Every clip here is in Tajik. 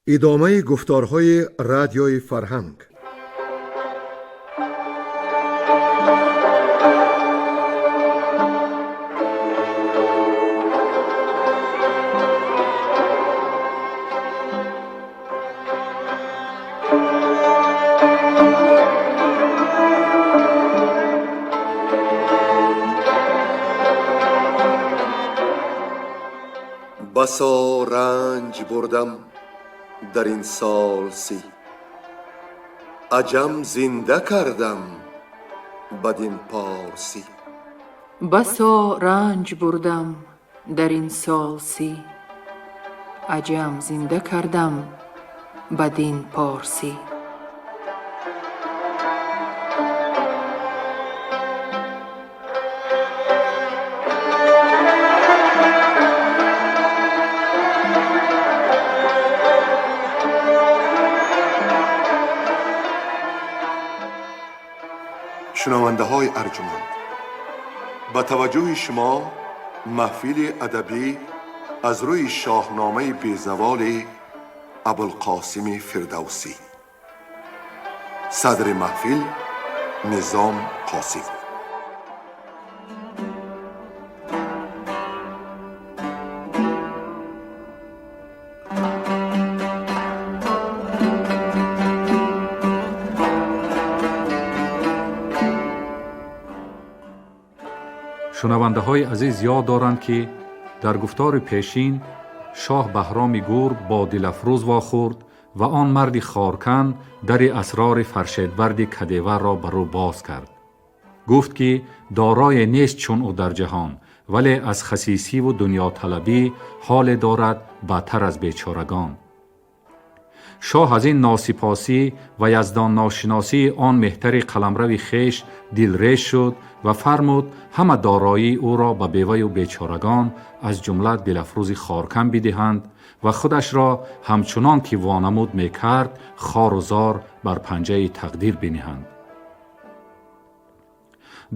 Идомаи гуфторҳои Радиои Фарҳанг. Басо ранҷ бурдам дар ин сол 30, аҷам зинда кардам бадин порсӣ. Басо ранҷ бурдам дар ин сол 30, аҷам зинда кардам бадин порсӣ. Шунавандаҳои арҷуманд, ба таваҷҷӯҳи шумо маҳфили адабӣ аз рӯи шоҳномаи безаволи Абулқосими Фирдавсӣ. Садри маҳфил Низом Қосим. Шунавандаҳои азиз ёд доранд, ки дар гуфтори пешин шоҳ Баҳроми Гур бо Дилафрӯз вохӯрд ва он марди хоркан дари асрори фаршедварди кадеварро бар ӯ боз кард. Гуфт, ки дорое нест чун ӯ дар ҷаҳон, вале аз хасисиву дунёталабӣ ҳоле дорад бадтар аз бечорагон. Шоҳ аз ин носипосӣ ва яздонношиносии он меҳтари қаламрави хеш дилрез шуд ва фармуд ҳама дороии ӯро ба беваю бечорагон, аз ҷумла Дилафрӯзи хоркан бидиҳанд ва худашро ҳамчунон ки вонамуд мекард хору зор бар панҷаи тақдир биниҳанд.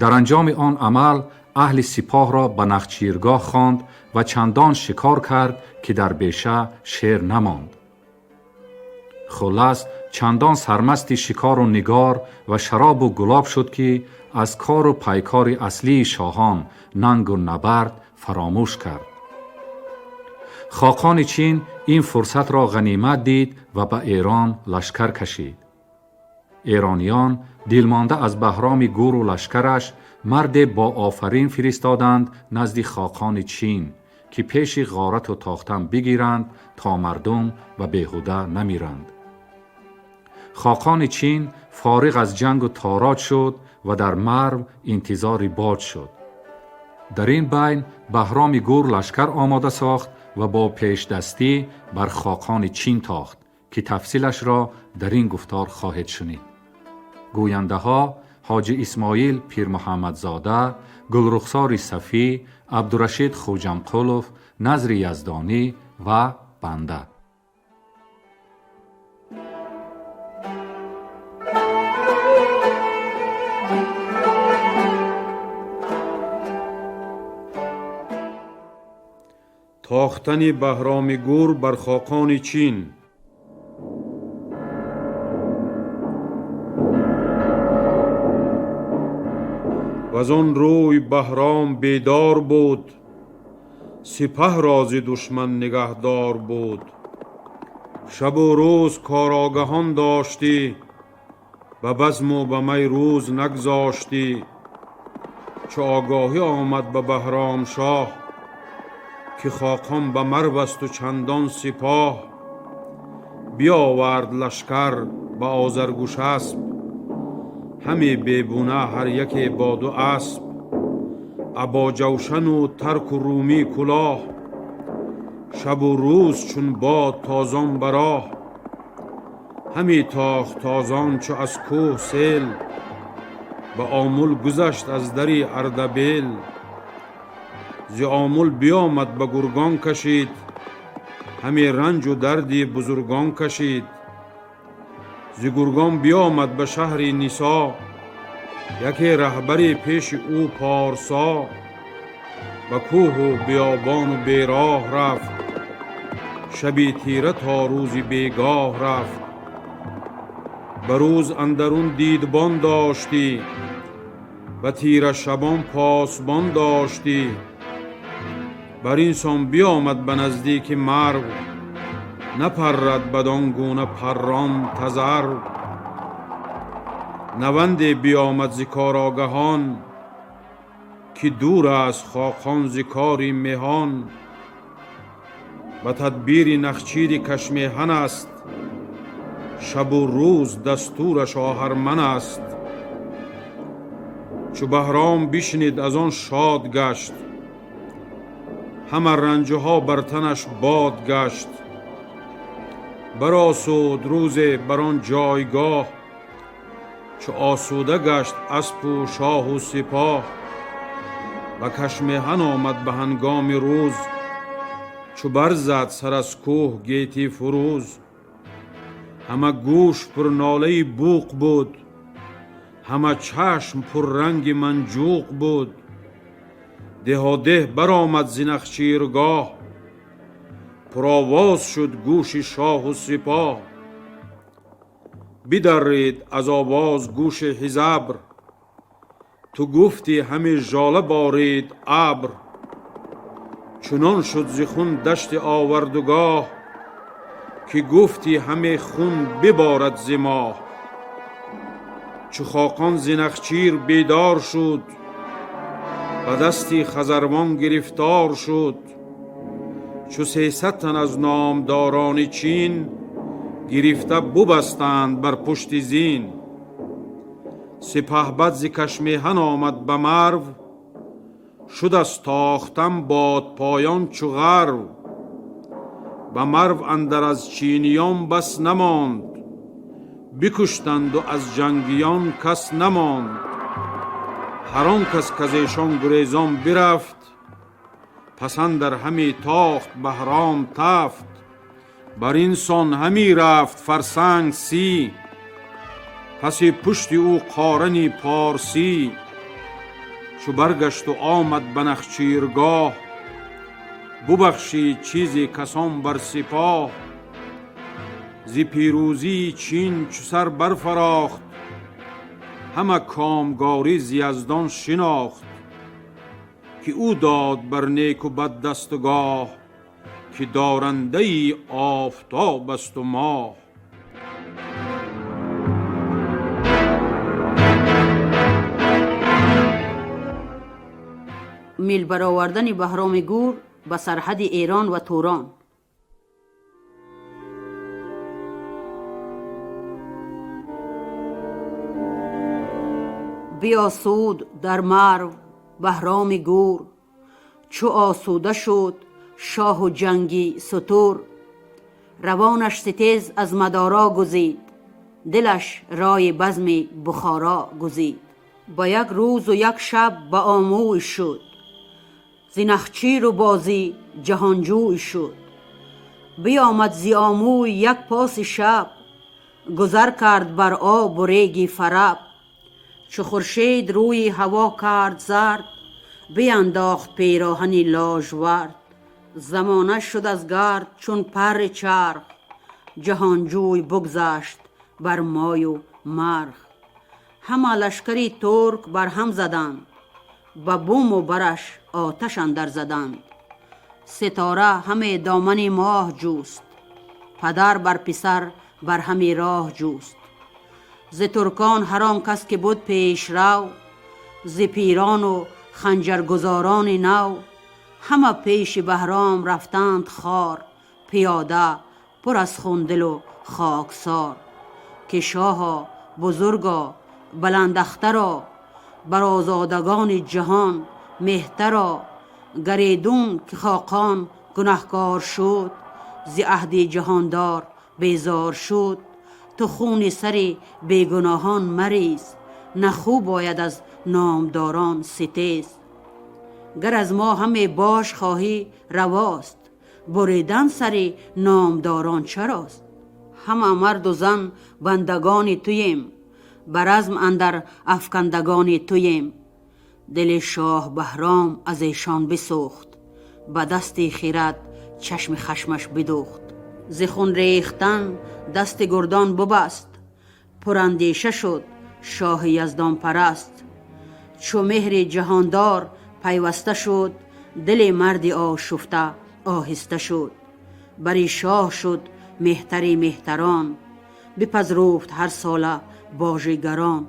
Дар анҷоми он амал аҳли сипоҳро ба нахчиргоҳ хонд ва чандон шикор кард, ки дар беша шер намонд. Хуллас, чандон сармасти шикору нигор ва шаробу гулоб шуд, ки аз кору пайкори аслии шоҳон, нангу набард, фаромӯш кард. Хоқони Чин ин фурсатро ғанимат дид ва ба Эрон лашкар кашид. Эрониён дилмонда аз Баҳроми Гуру лашкараш марде бо офарин фиристоданд назди хоқони Чин, ки пеши ғорату тохтан бигиранд, то мардум ба беҳуда намиранд. Хоқони Чин фориғ аз ҷангу тороҷ шуд ва дар Марв интизори бод шуд. Дар ин байн Баҳроми Гур лашкар омода сохт ва бо пешдастӣ бар хоқони Чин тохт, ки тафсилашро дар ин гуфтор хоҳед шунид. Гӯяндаҳо Ҳоҷи Исмоил Пирмуҳаммадзода, Гулрухсори Сафӣ, Абдурашид Хӯҷамқулов, Назри Яздонӣ ва банда. Тохтани Баҳроми Гур бар хоқони Чин. Ваз он рӯй Баҳром бедор буд, сипаҳ рози душман нигаҳдор буд. Шабу рӯз корогаҳон доштӣ, ба базму ба май рӯз нагзоштӣ. Чу огоҳӣ омад ба Баҳром шоҳ, ки хоқон ба Марв асту чандон сипоҳ, биёвард лашкар ба Озаргӯшасп, ҳаме бебуна ҳар яке бо ду асп, або ҷавшану тарку румӣ кулоҳ, шабу рӯз чун бод тозон ба роҳ. Ҳами тохт тозон чу аз кӯҳ сел, ба Омул гузашт аз дари Ардабел. Зи Омул биёмад ба Гургон кашид, ҳаме ранҷу дарди бузургон кашид. Зи Гургон биёмад ба шаҳри Нисо, яке раҳбари пеши ӯ порсо. Ба кӯҳу биёбону бероҳ рафт, Шаби тира то рӯзи бегоҳ рафт. Ба рӯз андарун дидбон доштӣ, ба тира шабон посбон доштӣ. Бар ин сон биомад ба наздики Марв, напаррад бадон гуна паррон тазарв. Наванде биомад зи кор огаҳон, ки дур аст хоқон зи кори меҳон. Ба тадбири нахчири кашмеҳан аст, шабу рӯз дастураш оҳарман аст. Чу Баҳром бишнид аз он шод гашт, ҳама ранҷҳо бар танаш бод гашт. Баросуд рӯзе бар он ҷойгоҳ, чу осуда гашт аспу шоҳу сипоҳ. Ба кашмеҳан омад ба ҳангоми рӯз, чу барзад сар аз кӯҳ гети фурӯз. Ҳама гӯш пурнолаи бӯқ буд, ҳама чашм пурранги манҷуқ буд. Деҳодеҳ баромад зи нахчиргоҳ, пуровоз шуд гӯши шоҳу сипоҳ. Бидаррид аз овоз гӯши ҳизабр, ту гуфтӣ ҳаме жола борид абр. Чунон шуд зи хун дашти овардугоҳ, ки гуфтӣ ҳаме хун биборад зи моҳ. Чу хоқон зи нахчир бедор шуд, ба дасти хазарвон гирифтор шуд. Чу 300 тан аз номдорони Чин гирифта бубастанд бар пушти зин. Сипаҳбад зи кашмеҳан омад ба Марв, шуд аз тохтан бодпоён чу ғарв. Ба Марв андар аз чиниён бас намонд, бикуштанду аз ҷангиён кас намонд. Ҳар он кас каз эшон гурезон бирафт, пас андар ҳами тохт Баҳром тафт. Бар ин сон ҳами рафт фарсанг 30, паси пушти ӯ қорани порсӣ. Чу баргашту омад ба нахчиргоҳ, бубахшид чизе касон бар сипоҳ. Зи пирӯзии Чин чу сар барфарохт, ҳама комгорӣ зи яздон шинохт. Ки ӯ дод бар неку бад дастгоҳ, ки дорандаи офтоб асту моҳ. Мил баровардани Баҳроми Гур ба сарҳади Эрон ва Турон. Биосуд дар Марв Баҳроми Гур, чу осуда шуд шоҳу ҷанги сутур. Равонаш ситез аз Мадоро гузид, дилаш рои базми Бухоро гузид. Ба як рӯзу як шаб ба Омӯй шуд, зи нахчиру бозӣ ҷаҳонҷӯй шуд. Биомад зи Омӯй як поси шаб, гузар кард бар обу реги Фараб. Чу хуршед рӯи ҳаво кард зард, биандохт пироҳани ложвард. Замона шуд аз гард чун парри чарх, ҷаҳонҷӯй бугзашт бар мою марх. Ҳама лашкари турк барҳам заданд, ба буму бараш оташ андар заданд. Ситора ҳаме домани моҳ ҷуст, падар бар писар бар ҳами роҳ ҷуст. Зи туркон ҳар он кас ки буд пешрав, зи пирону ханҷаргузорони нав, ҳама пеши Баҳром рафтанд хор, пиёда пур аз хундилу хоксор. Ки шоҳо бузурго баландахтаро, бар озодагони ҷаҳон меҳтаро, гаредун ки хоқон гунаҳкор шуд, зи аҳди ҷаҳондор безор шуд. Ту хуни сари бегуноҳон мариз, на хуб бояд аз номдорон ситез. Гар аз мо ҳаме бош хоҳӣ равост, буридан сари номдорон чарост? Ҳама марду зан бандагони туем, ба разм андар афкандагони туем. Дили шоҳ Баҳром аз эшон бисӯхт, ба дасти хирад чашми хашмаш бидӯхт. Зи хун рехтан дасти гурдон бубаст, пурандеша шуд шоҳи яздонпараст. Чу меҳри ҷаҳондор пайваста шуд, дили марди ошуфта оҳиста шуд. Бари шоҳ шуд меҳтари меҳтарон, бипазруфт ҳар сола божи гарон.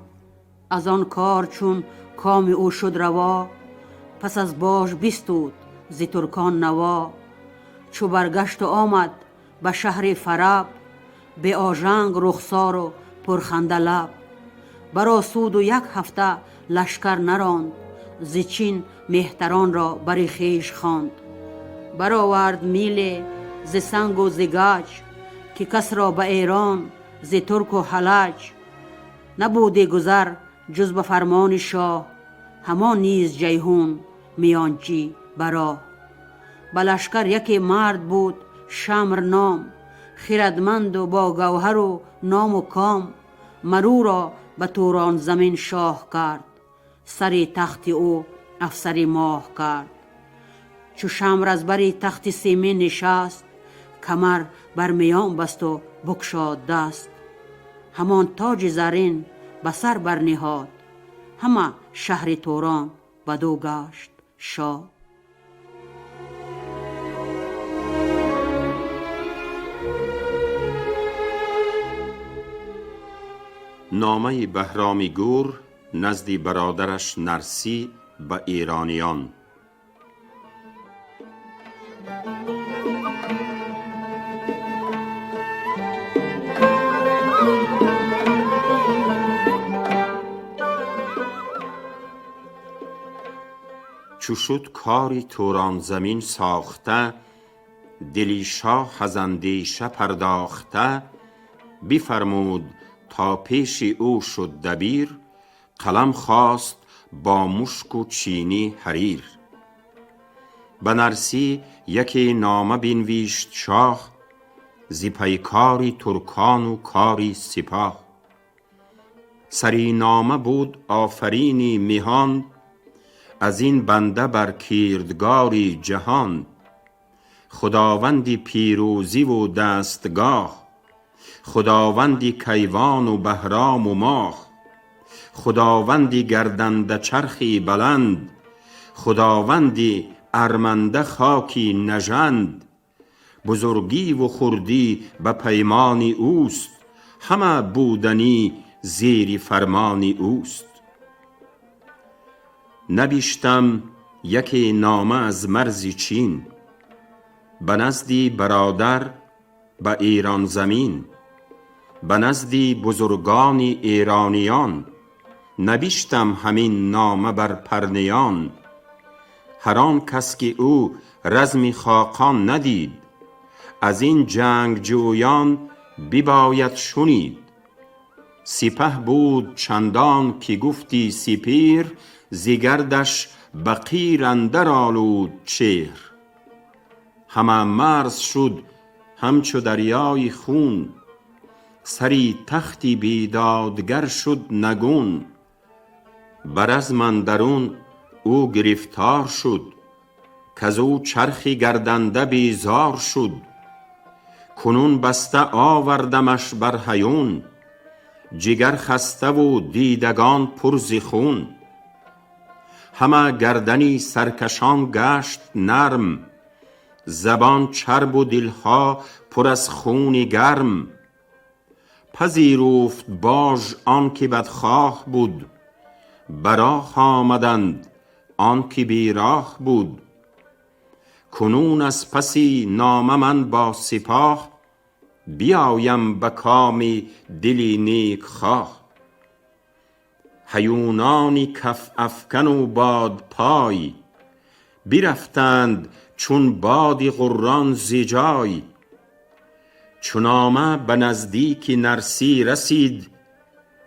Аз он кор чун коми ӯ шуд раво, пас аз бож бистуд зи туркон наво. Чу баргашту омад ба шаҳри Фараб, беожанг рухсору пурханда лаб. Баросуду як ҳафта лашкар наронд, зи Чин меҳтаронро бари хеш хонд. Баровард миле зи сангу зи гач, ки касро ба Эрон зи турку ҳалаҷ. Набуди гузар ҷуз ба фармони шоҳ, ҳамон низ Ҷайҳун миёнчӣ ба роҳ. Ба лашкар яке мард буд Шамр ном, хирадманду бо гавҳару ному ком. Марӯро ба Турон замин шоҳ кард, сари тахти ӯ афсари моҳ кард. Чу Шамр аз бари тахти семин нишаст, камар бар миён басту букшод даст. Ҳамон тоҷи заррин ба сар барниҳод, ҳама шаҳри Турон бадӯ гашт шод. Номаи Баҳроми Гур назди бародараш Нарсӣ ба эрониён. Чу шуд кاری توران زمین ساخته، دلی شاه از اندیشه پرداخته. بفرمود تا پیش او شد دبیر، قلم خواست با مشک و چینی حریر. به نرسی یکی نامه بنویشت شاه، ز پیکاری ترکان و کاری سپاه. سری نامه بود آفرینی مهان، از این بنده بر کردگاری جهان. خداوندی پیروزی و دستگاه، خداوندی کیوان و بهرام و ماه. خداوندی گردنده چرخی بلند، خداوندی ارمنده خاکی نژند. بزرگی و خردی به پیمان اوست، همه بودنی زیر فرمان اوست. نبیشتم یکی نامه از مرز چین، به نزدی برادر به ایران زمین. به نزدی بزرگان ایرانیان، نبیشتم همین نامه بر پرنیان. هر آن کس که او رزم خاقان ندید، از این جنگ جویان بباید شنید. سپه بود چندان که گفتی سپیر، ز گردش به قیر اندر آلود چهر. همه مرز شد همچو دریای خون، سری تختی بیدادگر شد نگون. بر رزم اندرون او گرفتار شد، کز او چرخی گردنده بیزار شد. کنون بسته آوردمش بر هیون، جگر خسته و دیدگان پر ز خون. همه گردنی سرکشان گشت نرم، زبان چرب و دلها پر از خون گرم. پذیرفت باژ آن که بدخواه بود، براه آمدند آن که بیراه بود. کنون از پسی نامه من با سپاه، بیایم به کام دلی نیک خواه. هیونانی کف افکن و باد پای، برفتند چون باد غران ز جای. چو نامه به نزدیک نرسی رسید،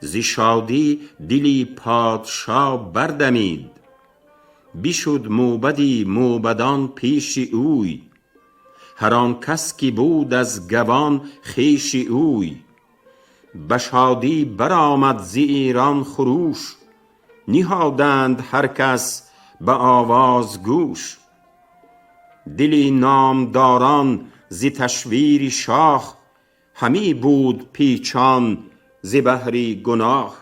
ز شادی دلی پادشا بردمید. بشد موبدی موبدان پیش اوی، هر آن کس که بود از گوان خویش اوی. به شادی برآمد ز ایران خروش، نهادند هر کس به آواز گوش. دل نامداران ز تشویر شاه، همی بود پیچان ز بهری گناه.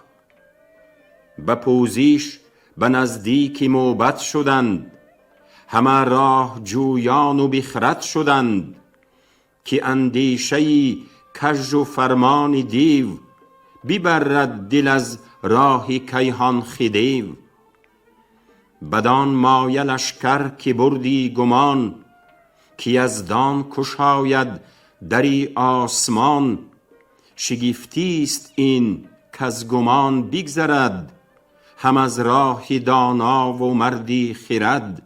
به پوزش به نزدیک موبد شدند، همه راه جویان و بی خرد شدند. که اندیشه کژ و فرمان دیو، ببرد دل از راه کیهان خدیو. بدان مایه لشکر که بردی گمان، که یزدان گشاید دری آسمان. شگفتی است این کز گمان بگذرد، هم از راه دانا و مردی خرد.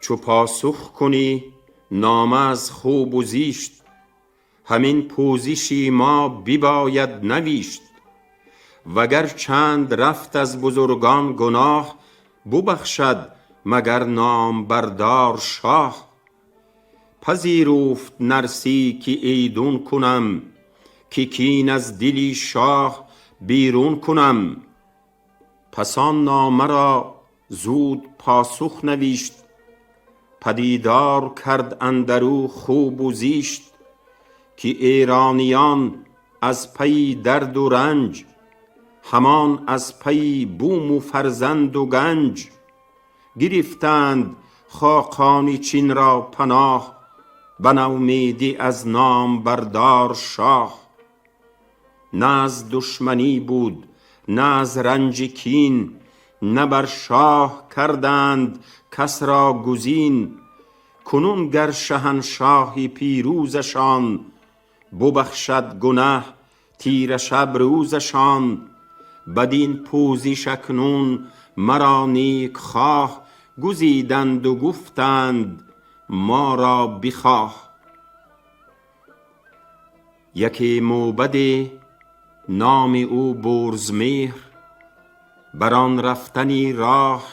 چو پاسخ کنی نامه از خوب و زیشت، همین پوزشی ما بباید نوشت. وگر چند رفت از بزرگان گناه، ببخشد مگر نامبردار شاه. پذیرفت نرسی که ایدون کنم، که کین از دل شاه بیرون کنم. پس آن نامه را زود پاسخ نوشت، پدیدار کرد اندرو خوب و زیشت. که ایرانیان از پی درد و رنج، همان از پی بوم و فرزند و گنج. گرفتند خاقان چین را پناه، به نومیدی از نامبردار شاه. نه از دشمنی بود نه از رنج کین، نه بر شاه کردند کس را گزین. کنون گر شهنشاه پیروزشان، ببخشد گنه تیره شب روزشان. بدین پوزش اکنون مرا نیک خواه، گزیدند و گفتند ما را بخواه. یکی موبد نام او برزمهر، بر آن رفتنی راه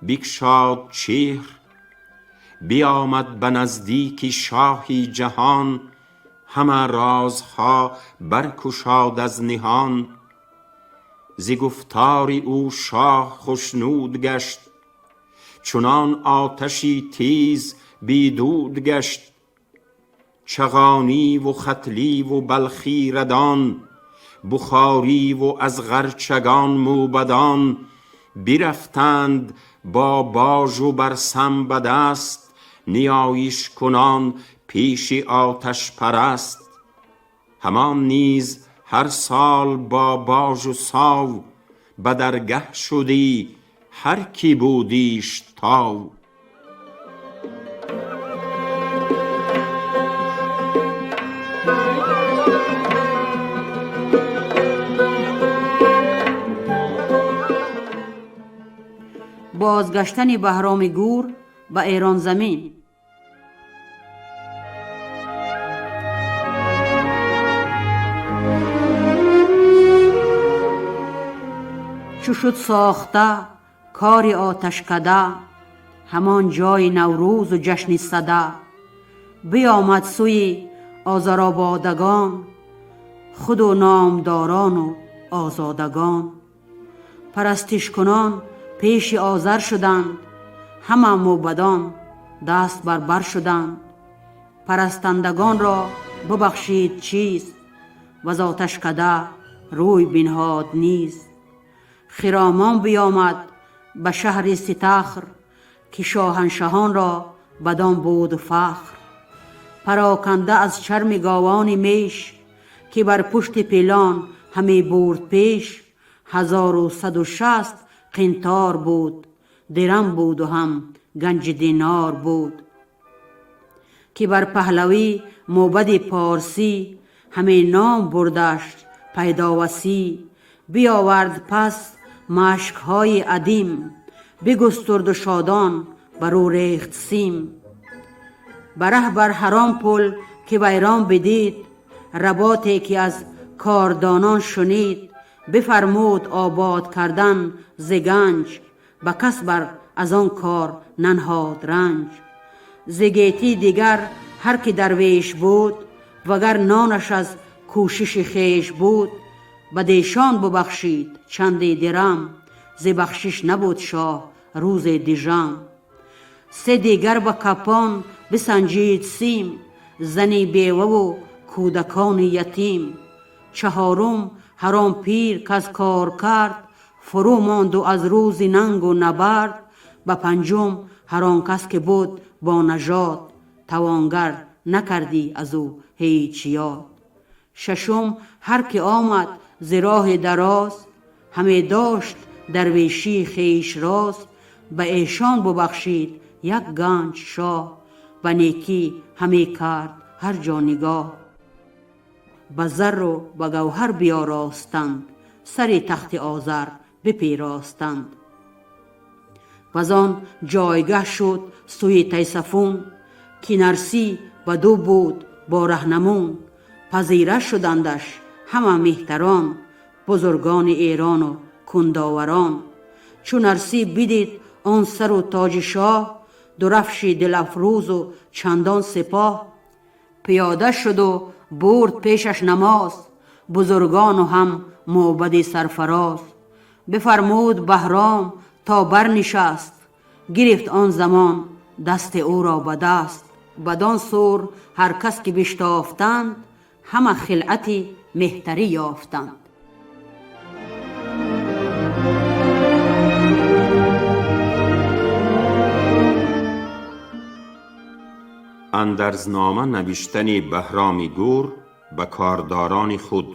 بگشاد چهر. بیامد به نزدیک شاه جهان، همه رازها برگشاد از نهان. ز گفتار او شاه خشنود گشت، چنان آتشی تیز بی دود گشت. چغانی و ختلی و بلخی ردان، بخاری و از غرچگان موبدان. برفتند با باژ و برسم به دست، نیایش کنان پیش آتش پرست. همان نیز هر سال با باژ و ساو، به درگه شدی هر کی بودیش تاو. Бозгаштани Баҳроми Гур ба Эронзамин. Чу шуд сохта кори оташкада, ҳамон ҷои наврӯзу ҷашни сада. Биомад сӯи озарободагон, худу номдорону озодагон. Парастишкунон пеши Озар шуданд, ҳама мӯбадон даст бар бар шуданд. Парастандагонро бубахшид чиз, ваз оташкада рӯй бинҳод низ. Хиромон биомад ба шаҳри Ситахр, ки шоҳаншаҳонро бадон буд фахр. Пароканда аз чарми говони меш, ки бар пушти пилон ҳаме бурд пеш. 1160 қинтор буд, дирам буду ҳам ганҷи динор буд. Ки бар паҳлавӣ мӯбади порсӣ, ҳаме ном бурдаш пайдовасӣ. Биёвард пас машкҳои адим, бигустурду шодон бар ӯ рехт сим. Ба раҳ бар ҳаром пул ки вайрон бидид, работе ки аз кордонон шунид. Бифармуд обод кардан зи ганҷ, ба кас бар аз он кор нанҳод ранҷ. Зи гетӣ дигар ҳар ки дарвеш буд, вагар нонаш аз кӯшиши хеш буд. Ба дешон бубахшид чанде дирам, зи бахшиш набуд шоҳ рӯзе дижам. Се дигар ба капон Бисанҷид сим, зани беваву кӯдакони ятим. Чаҳорум ҳар он пир каз кор кард, фурӯ монду аз рӯзи нангу набард. Ба панҷум ҳар он кас ки буд бо нажод, тавонгар накардӣ аз ӯ ҳеҷ ёд. Шашум ҳар ки омад зи роҳи дароз, ҳаме дошт дарвешии хеш роз. Ба эшон бубахшид як ганҷ шоҳ, ба некӣ ҳаме кард ҳар ҷо нигоҳ. Ба зарру ба гавҳар биёростанд, сари тахти Озар бипиростанд. Ваз он ҷойгаҳ шуд сӯи Тайсафун, ки Нарсӣ бадӯ буд бо раҳнамун. Пазира шудандаш ҳама меҳтарон, бузургони Эрону кундоварон. Чу Нарсӣ бидид он сару тоҷи шоҳ, дурафши дилафрӯзу чандон сипоҳ. Пиёда шуду бурд пешаш намоз, бузургону ҳам мӯбади сарфароз. Бифармуд Баҳром то барнишаст, гирифт он замон дасти ӯро ба даст. Бадон сур ҳар кас ки биштофтанд, ҳама хилъати меҳтарӣ ёфтанд. Андарзнома навиштани Баҳроми Гур ба кордорони худ.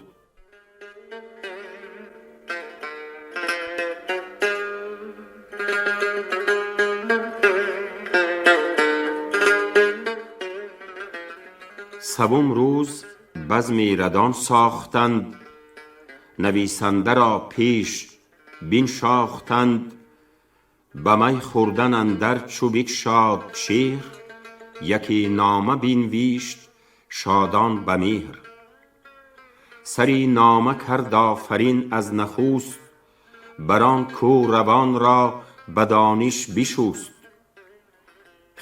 Савум рӯз базми радон сохтанд, нависанда ро пеш биншохтанд. Ба май хӯрдан андар чу бикшод чеҳр, яке нома бинвишт шодон ба меҳр. Сари нома кард офарин аз нахуст, бар он ку равон ро ба дониш бишуст.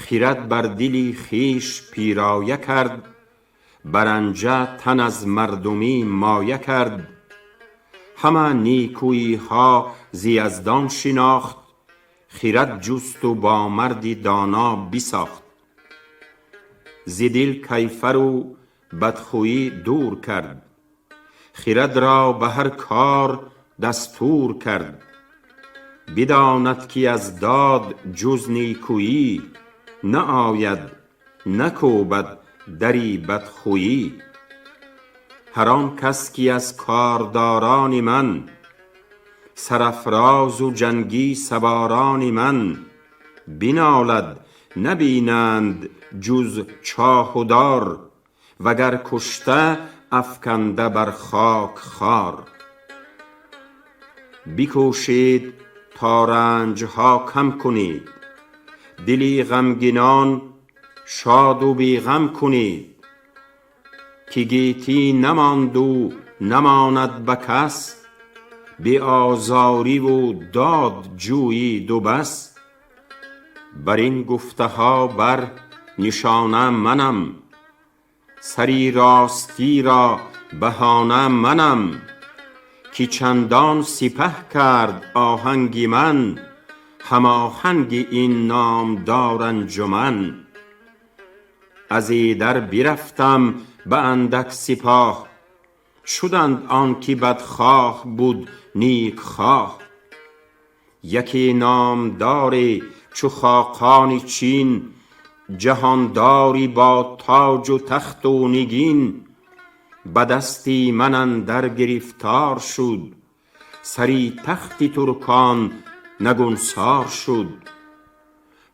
Хирад бар дили хеш پیرایه کرد، برنجه تن از مردمی مایه کرد. همه نیکویی ها ز یزدان شناخت، خرد جست و با مردی دانا بساخت. ز دل کیفر و بدخویی دور کرد، خرد را به هر کار دستور کرد. بداند که از داد جز نیکویی، نه آید نکوبد دری بدخویی. هر آن کس که از کارداران من، سرافراز و جنگی سواران من، بنالد نبینند جز چاه و دار، وگر کشته افکنده بر خاک خار. بکوشید تا رنجها کم کنید، دلی غمگینان شاد و بی غم کنید. که گیتی نماند و نماند به کس، بی آزاری و داد جویید و بس. بر این گفته ها بر نشانه منم، سری راستی را بهانه منم. که چندان سپه کرد آهنگ من، هماهنگ این نامدار انجمن. از ایدر برفتم به اندک سپاه، شدند آن که بدخواه بود نیک خواه. یکی نامداری چو خاقان چین، جهانداری با تاج و تخت و نگین. به دستی من اندر گرفتار شد، سری تخت ترکان نگونسار شد.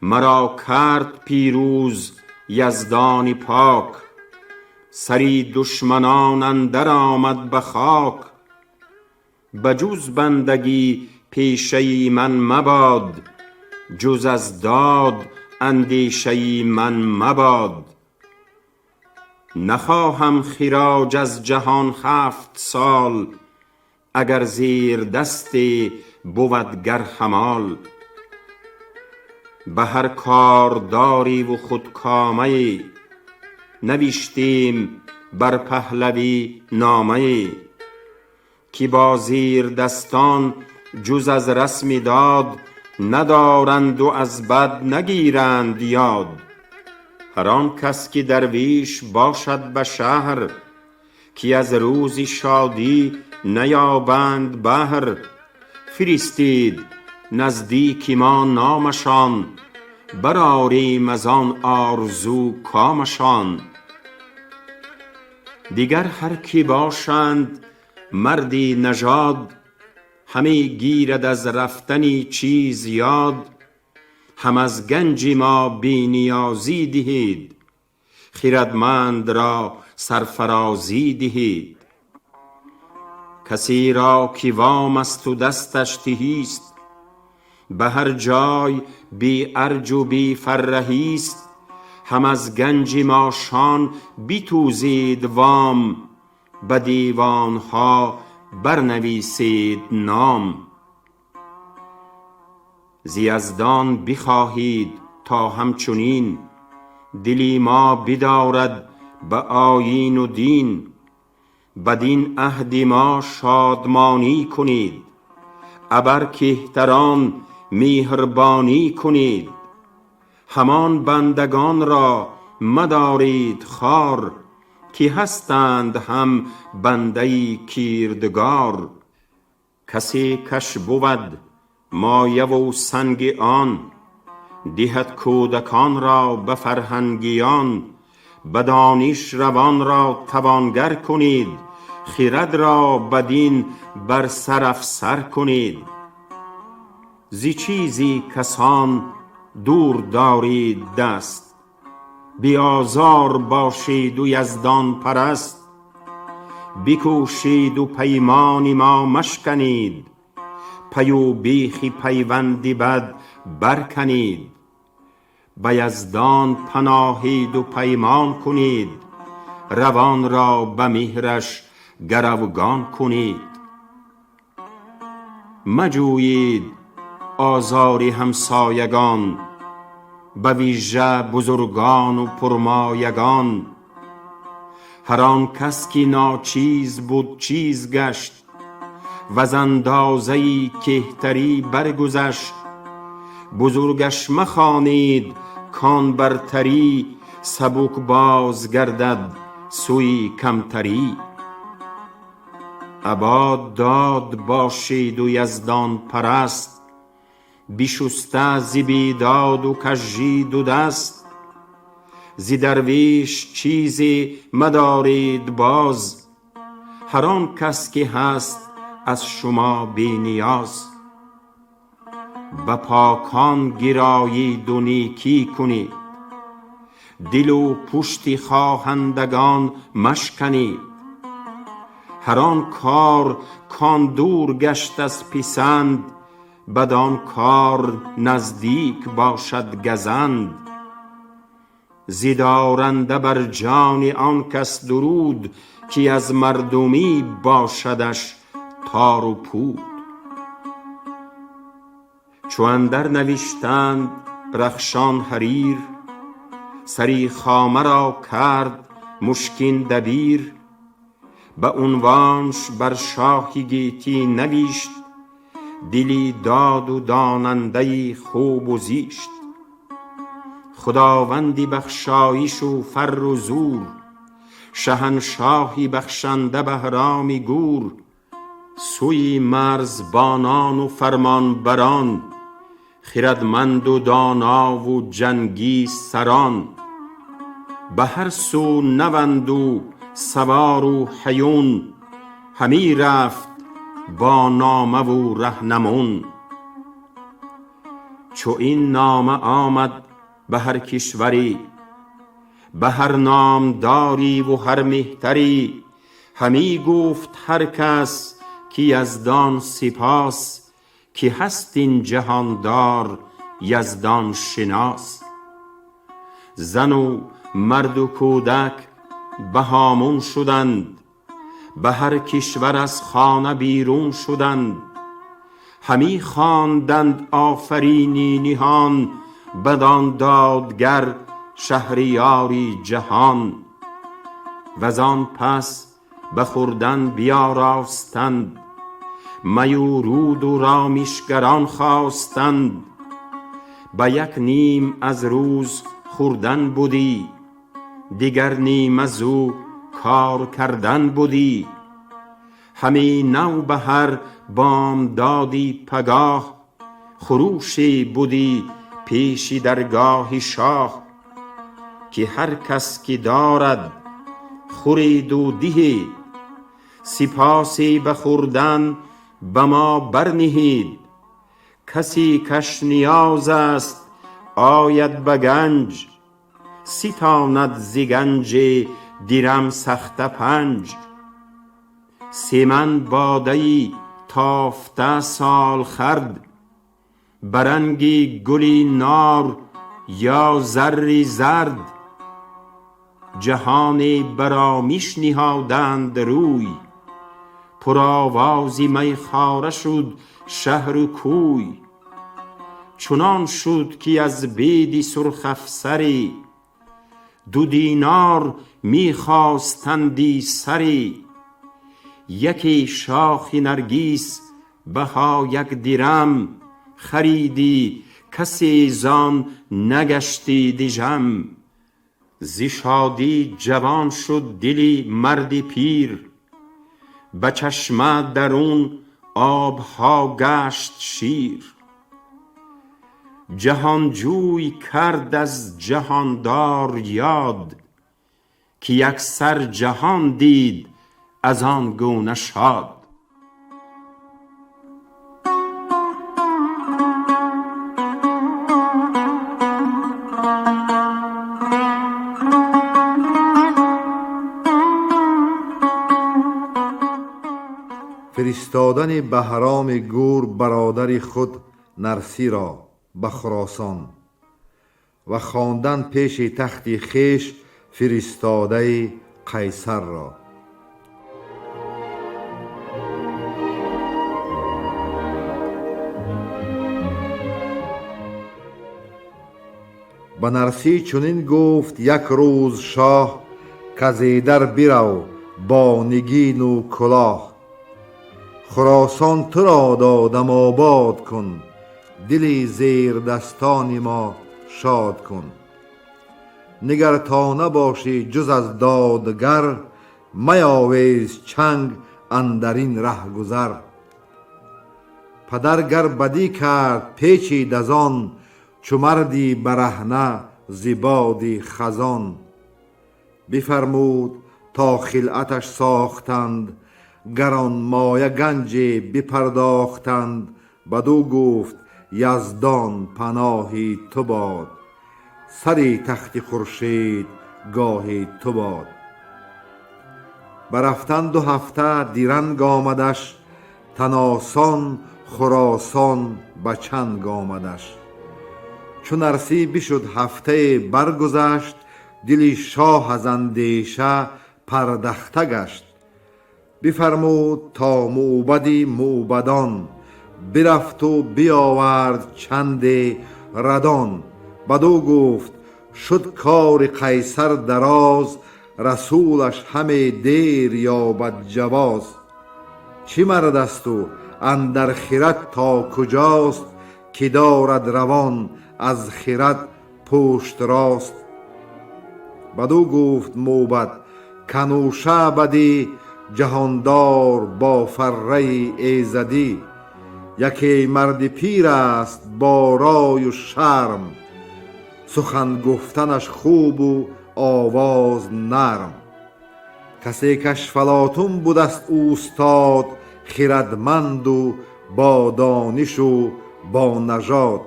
مرا کرد پیروز یزدان پاک، سری دشمنان اندر آمد به خاک. بجز بندگی پیشه من مباد، جز از داد اندیشه من مباد. نخواهم خراج از جهان 7 سال، اگر زیر دست بود گر حمال. به هر کارداری و خودکامه، نوشتیم بر پهلوی نامه. که با زیر دستان جز از رسم داد، ندارند و از بد نگیرند یاد. هر آن کس که درویش باشد به شهر، کی از روز شادی نیابند بهر. فرستید نزدیک ما نامشان، برآریم از آن آرزو کامشان. دیگر هر کی باشند مردی نژاد، همی گیرد از رفتنی چیز یاد. هم از گنج ما بی نیازی دهید، خردمند را سرفرازی دهید. کسی را که وام است و دستش تهی است، به هر جای بی ارج و بی فرهی است. هم از گنج ما شان بتوزید وام، به دیوان ها برنویسید نام. ز یزدان بخواهید تا همچنین، دلی ما بدارد به آیین و دین. بدین عهد ما شادمانی کنید، ابر کهتران مهربانی کنید. همان بندگان را مدارید خوار، که هستند هم بنده کردگار. کسی کش بود مایه و سنگ آن، دهد کودکان را به فرهنگیان. به دانش روان را توانگر کنید، خرد را بدین بر سر افسر کنید. ز چیزی کسان دور دارید دست، بی آزار باشید و یزدان پرست. بکوشید و پیمان ما مشکنید، پی و بیخ پیوند بد برکنید. به یزدان پناهید و پیمان کنید، روان را به مهرش گروگان کنید. مجویید آزار همسایگان، به ویژه بزرگان و پرمایگان. هر آن کس که ناچیز بود چیز گشت، وز اندازه کهتری برگذشت. بزرگش مخوانید کان برتری، سبک باز گردد سوی کمتری. ابا داد باشید و یزدان پرست، بشسته ز بیداد و کژی دو دست. ز درویش چیزی مدارید باز، هر آن کس که هست از شما بی نیاز. به پاکان گرایید و نیکی کنید، دل و پشت خواهندگان مشکنید. هر آن کار کان دور گشت از پسند، بدان کار نزدیک باشد گزند. ز دارنده بر جان آن کس درود، که از مردمی باشدش تار و پود. چو اندر نوشتند رخشان حریر، سری خامه را کرد مشکین دبیر. به عنوانش بر شاه گیتی نوشت، دلی داد و داننده خوب و زیشت. خداوندی بخشایش و فر و زور، شهنشاهی بخشنده بهرام گور. سوی مرزبانان و فرمانبران، خردمند و دانا و جنگی سران. به هر سو نوند و سوار و هیون، همی رفت با نامه و رهنمون. چو این نامه آمد به هر کشوری، به هر نامداری و هر مهتری. همی گفت هر کس که یزدان سپاس، که هست این جهاندار یزدان شناس. زن و مرد و کودک به هامون شدند، به هر کشور از خانه بیرون شدند. همی خواندند آفرینی نهان، بدان دادگر شهریاری جهان. وزان پس به خوردن بیاراستند، می و رود و رامیشگران خواستند. به یک نیم از روز خوردن بدی، دگر نیم از او کار کردن بدی. همی نوبهر بامدادی پگاه، خروشی بدی پیش درگاه شاه. که هر کس که دارد خورید و دهید، سپاسی به خوردن به ما برنهید. کسی کش نیاز است آید به گنج، ستاند ز گنج درم سخته پنج. سه من باده ای تافته سالخورد، به رنگ گل نار یا زر زرد. جهان برامیش نهادند روی، پرآواز میخواره شد شهر و کوی. چنان شد که از بید سرخ افسری، 2 دینار می خواستندی سری. یکی شاخ نرگیس بها 1 درم، خریدی کسی زان نگشتی دژم. ز شادی جوان شد دل مرد پیر، به چشمه درون آبها گشت شیر. جهانجوی کرد از جهاندار یاد، که یک سر جهان دید از آن گونه شاد. Фиристодани Баҳроми Гур бародари худ Нарсиро ба Хуросон ва хондан пеши тахти хеш фиристодаи Қайсарро. Ба Нарсӣ чунин гуфт як рӯз шоҳ, казидар бирав бо нигину кулоҳ. Хуросон туро додам обод кун, дили зердастони мо шод кун. Нигар то набошӣ ҷуз аз додгар, маёвез чанг андар ин раҳгузар. Падар гар бадӣ кард печид аз он, чу марди бараҳна зи боди хазон. Бифармуд то хилъаташ сохтанд, гаронмоя ганҷе бипардохтанд. Бадӯ гуфт яздон паноҳи ту бод, сари тахти хуршед гоҳи ту бод. Ба рафтан 2 ҳафта диранг омадаш, таносон Хуросон ба чанг омадаш. Чу Нарсӣ бишуд ҳафтае баргузашт, дили шоҳ аз андеша пардахта гашт. Бифармуд то мӯбади мӯбадон, бирафту биёвард чанде радон. Бадӯ гуфт шуд кори Қайсар дароз, расулаш ҳаме дер ёбад ҷавоз. Чӣ мард асту андар хирад то куҷост, ки дорад равон аз хирад пушт рост. Бадӯ гуфт мӯбад канӯша бадӣ, ҷаҳондор бо фарраи эзадӣ. Яке марди пир аст бо рою шарм, сухан гуфтанаш хубу овоз нарм. Касе каш фалотун будаст устод, хирадманду бо донишу бо нажод.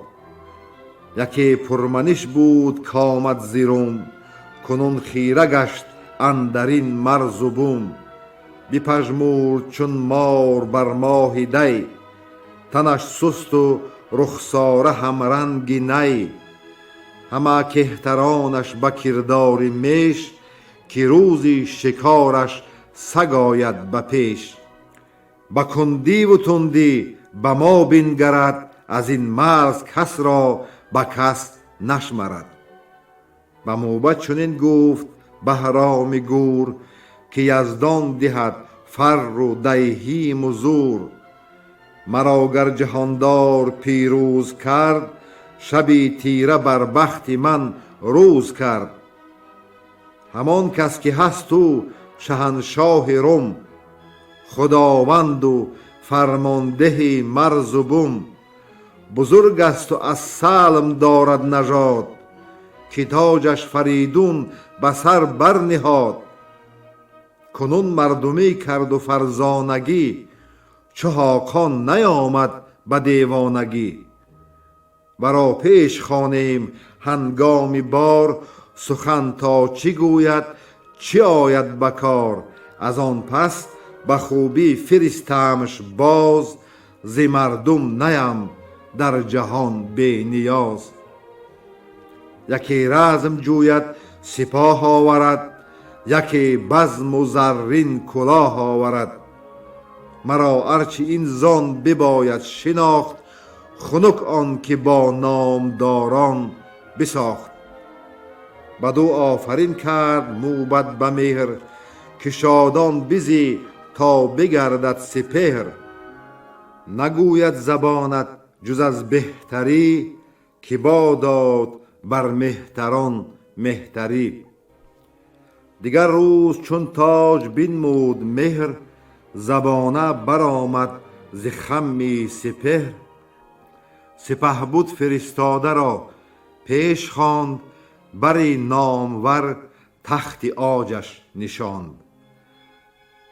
Яке пурманиш буд комад зирум, кунун хира гашт андар ин марзу бум. Бипажмурд чун мор бар моҳи дай, танаш сусту рухсора ҳамранги най. Ҳама кеҳтаронаш ба кирдори меш, ки рӯзи шикораш саг ояд ба пеш. Ба кундиву тундӣ ба мо бингарад, аз ин марз касро ба кас нашмарад. Ба мӯбад чунин гуфт Баҳроми Гур, ки яздон диҳад фарру дайҳиму зур. Маро гар ҷаҳондор пирӯз кард, шаби тира бар бахти ман рӯз кард. Ҳамон кас ки ҳаст ӯ шаҳаншоҳи Рум, худованду фармондеҳи марзу бум. Бузург асту аз Салм дорад нажод, ки тоҷаш Фаридун ба сар барниҳод. Кунун мардумӣ карду фарзонагӣ, чу Ҳоқон наёмад ба девонагӣ. Варо пеш хонем ҳангоми бор, сухан то чӣ гӯяд, чӣ ояд ба кор. Аз он пас ба хубӣ фиристамш боз, зи мардум наям дар ҷаҳон бениёз. Яке разм ҷӯяд сипоҳ оварад, яке базму заррин кулоҳ оварад. Маро арчи ин зон бибояд шинохт, хунук он ки бо номдорон бисохт. Бадӯ офарин кард мӯбад ба меҳр, ки шодон бизӣ то бигардад сипеҳр. Нагӯяд забонат ҷуз аз беҳтарӣ, ки бодод бар меҳтарон меҳтарӣ. Дигар рӯз чун тоҷ бинмуд меҳр, забона баромад зи хамми сипеҳр. Сипаҳбуд фиристодаро пеш хонд, бари номвар тахти оҷаш нишонд.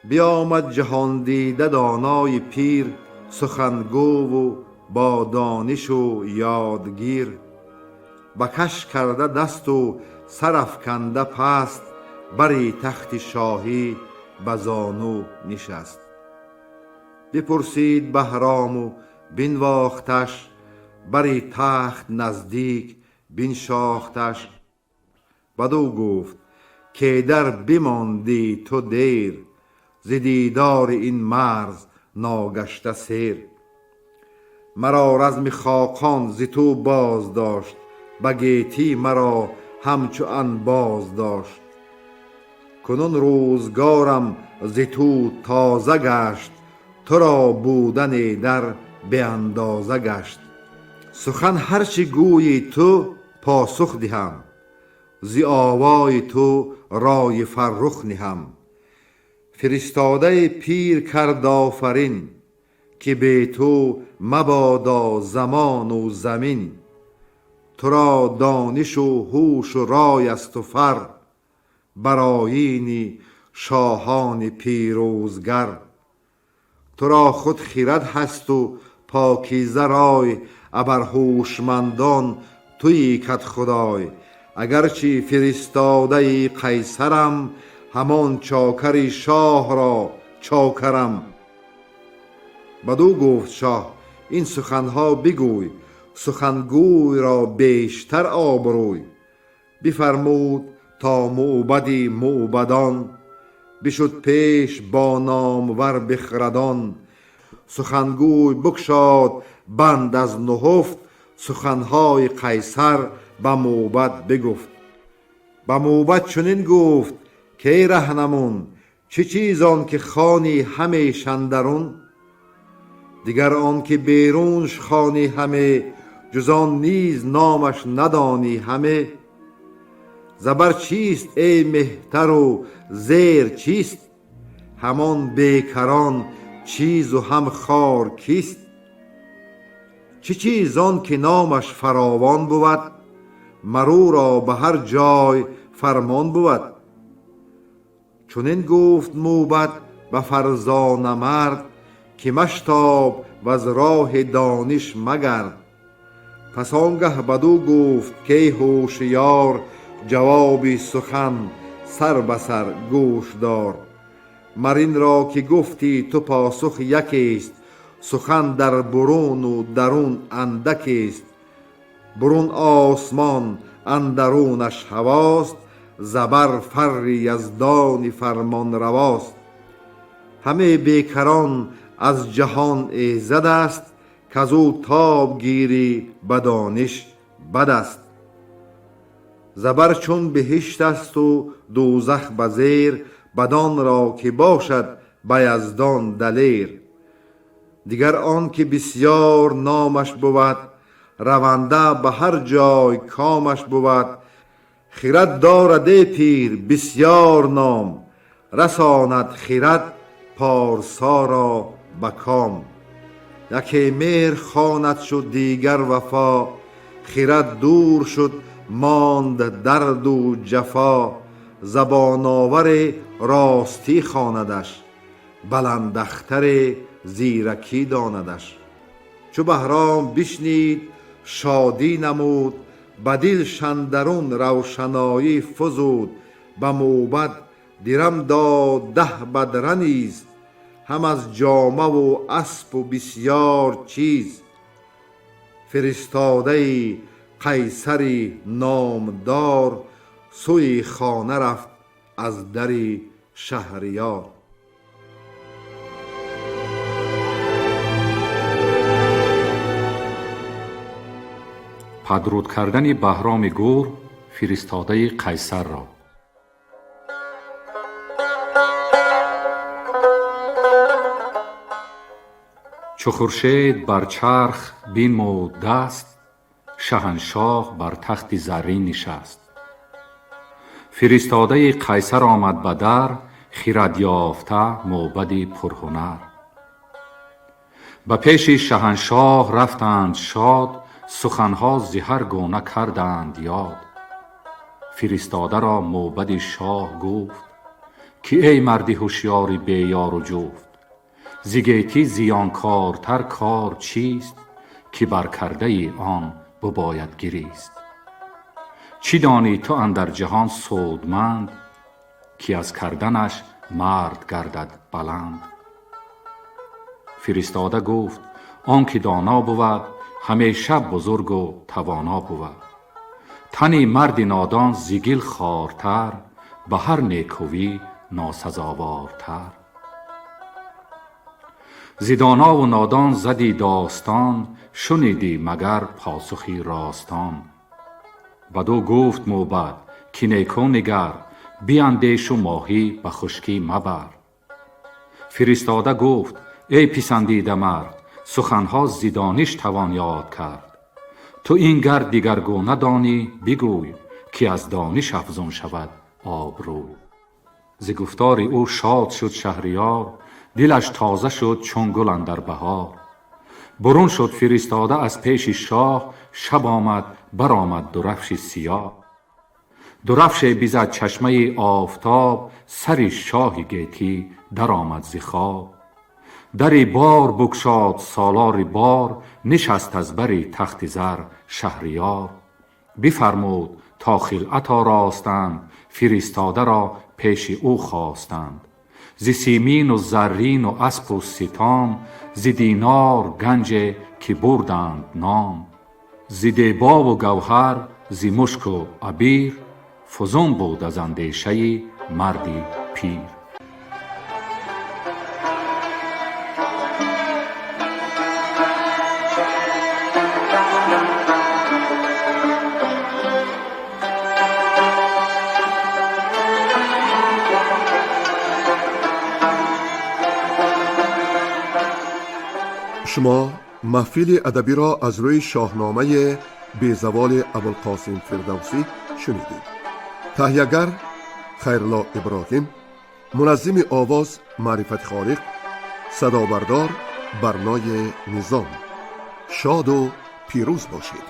Биомад ҷаҳондида донои пир, сухангӯву бо донишу ёдгир. Ба каш карда дасту сар афканда паст, бари тахти шоҳӣ ба зону нишаст. Бипурсид Баҳрому бинвохташ, бари тахт наздик биншохташ. Бадӯ гуфт: кедар бимондӣ ту дер, зи дидори ин марз ногашта сер. Маро разми хоқон зи ту боз дошт, ба гетӣ маро ҳамчу анбоз дошт. Кунун рӯзгорам зи ту тоза гашт, туро будане дар беандоза гашт. Сухан ҳар чӣ гӯйӣ ту посух диҳам, зи овои ту ройи фаррух ниҳам. Фиристодаи пир кард офарин, ки бе ту мабодо замону замин. Туро донишу ҳушу рой асту фар, бар оини шоҳони пирӯзгар. Туро худ хирад ҳасту покиза рой, абар ҳушмандон туи кадхудой. Агарчи фиристодаи қайсарам, ҳамон чокари шоҳро чокарам. Бадӯ гуфт шоҳ: ин суханҳо бигӯй, сухангӯйро бештар обрӯй. Бифармуд то мӯбади мӯбадон бишуд пеш бо номвар бихрадон. Сухангӯй бикушод банд аз нуҳуфт, суханҳои қайсар ба мӯбад бигуфт. Ба мӯбад чунин гуфт: кей раҳнамун, чӣ чиз он ки хони ҳамеш андарун? Дигар он ки берунш хони ҳаме, ҷуз он низ номаш надонӣ ҳаме. Забар чист эй меҳтару зер чист? Ҳамон бекарон чизу ҳам хор кист? Чӣ чиз он ки номаш фаровон бувад, мар ӯро ба ҳар ҷой фармон бувад? Чунин гуфт мӯбад ба фарзонамард, ки маштоб ваз роҳи дониш магард. Пас он гаҳ бадӯ гуфт: кей ҳушёр, ҷавоби сухан сар ба сар гӯш дор. Мар инро ки гуфтӣ ту посух якест, сухан дар буруну дарун андакест. Бурун осмон, андарунаш ҳавост, забар фарри яздони фармонравост. Ҳаме бекарон аз ҷаҳон эзад аст, каз ӯ тоб гирӣ ба дониш бад аст. Забар чун биҳишт асту дӯзах ба зер, бадонро ки бошад ба яздон далер. Дигар он ки бисьёр номаш бувад, раванда ба ҳар ҷой комаш бувад. Хирад дорад эй пир бисёр ном, расонад хирад порсоро ба ком. Яке меҳр хонад шуд, дигар вафо, хирад дур шуд, монд дарду ҷафо. Забоноваре ростӣ хонадаш, баландахтаре зиракӣ донадаш. Чу Баҳром бишнид, шодӣ намуд, ба дил шандарун равшаноӣ фузуд. Ба мӯбад дирам дод 10 бадра низ, ҳам аз ҷомаву аспу бисьёр чиз. Фиристодаи қайсари номдор сӯи хона рафт аз дари шаҳриёр. Падруд кардани Баҳроми Гур фиристодаи Қайсарро. Чу хуршед бар чарх бинмуд даст, шаҳаншоҳ бар тахти заррин нишаст. Фиристодаи Қайсар омад ба дар, хирад ёфта мӯбади пурҳунар. Ба пеши шаҳаншоҳ рафтанд шод, суханҳо зи ҳар гуна карданд ёд. Фиристодаро мӯбади шоҳ гуфт, ки эй марди ҳушёри беёру ҷуфт, зи гетӣ зиёнкортар кор чист, ки бар кардаи он бибояд гирист. Чӣ донӣ ту андар ҷаҳон судманд, ки аз карданаш мард гардад баланд? Фиристода гуфт, он ки доно бувад, ҳамеша бузургу тавоно бувад. Тани марди нодон зи гил хортар, ба ҳар некувӣ носазовортар. Зи донову нодон задӣ достон, шунидӣ магар посухи ростон. Бадӯ гуфт мӯбад, ки неку нигар, биандешу моҳӣ ба хушкӣ мабар. Фиристода гуфт, эй писандида мард, суханҳо зи дониш тавон ёд кард. Ту ин гар дигаргуна донӣ, бигӯй, ки аз дониш афзун шавад обрӯй. Зи гуфтори ӯ шод шуд шаҳриёр, дилаш тоза шуд чун гул андар баҳор. Бурун шуд фиристода аз пеши шоҳ, шаб омад баромад дурафши сиёҳ. Дурафше бизад чашмаи офтоб, сари шоҳи гетӣ даромад зи хоб. Дари бор букшод солори бор, нишаст аз бари тахти зар шаҳриёр. Бифармуд то хилъат оростанд, фиристодаро пеши ӯ хостанд. Зи симину заррину аспу ситом, зи динор ганҷе ки бурданд ном. Зи дебову гавҳар, зи мушку абир, фузун буд аз андешаи марди пир. Шумо маҳфили адабиро аз рӯи шоҳномаи безаволи Абулқосим Фирдавсӣ шунидед. Таҳиягар Хайрулло Иброҳим, муназзими овоз Маърифати Холиқ, садобардор Барнои Низом. Шоду пирӯз бошед.